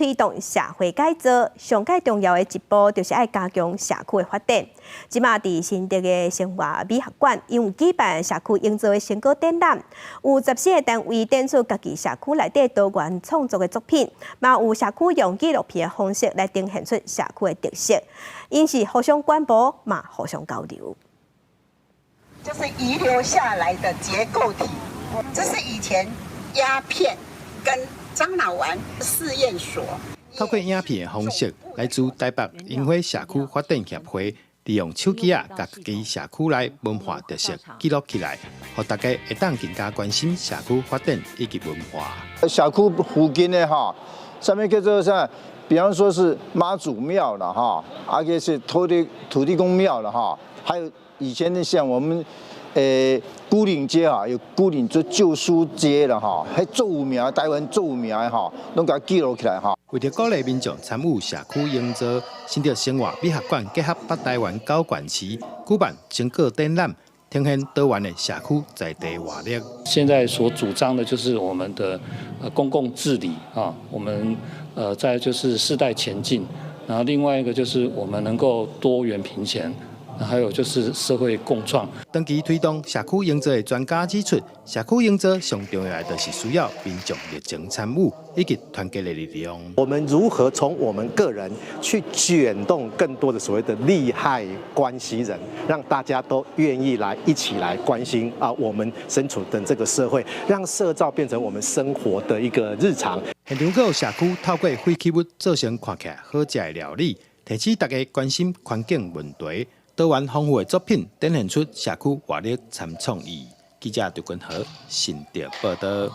推動社會改造，上蓋重要的一步就是愛加強社區的發展。這馬佇新竹的生活美學館，𪜶有舉辦社區營造的成果展覽，有14個單位展出家己社區內底多元創作的作品，嘛有社區用紀錄片的方式來呈現出社區的特色。𪜶是互相觀摩，嘛互相交流。這是遺留下來的結構體，這是以前鴉片跟樟腦丸試驗所。透過影片的方式，來自台北櫻花社區發展協會，利用手機仔，共家己社區內文化特色記錄起來，予大家會當更加關心社區發展以及文化。社區附近的哈，啥物叫做啥？比方說是媽祖廟啦哈，啊個是土地公廟啦哈，還有以前的像我們牯嶺街哈，有牯嶺這舊書街啦哈，彼足有名，台灣足有名的哈，攏共記錄起來哈。為著鼓勵民眾參與社區營造，新竹生活美學館結合北台灣九縣市舉辦成果展覽，呈現多元的社區在地活力。現在所主張的就是我們的公共治理啊，我們再就是世代前進，然後另外一個就是我們能夠多元平權。還有就是社會共創。長期推動社區營造的專家指出，社區營造上重要的就是需要民眾熱情參與以及團結的力量。我們如何從我們個人去捲動更多的所謂的利害關係人，讓大家都願意來一起來關心啊，我們身處的這個社會，讓社造變成我們生活的一個日常。現場閣有社區透過廢棄物做成看起來好食的料理，提醒大家關心環境問題。多元豐富的作品，展現出社區活力參創意。記者劉君和新竹報道。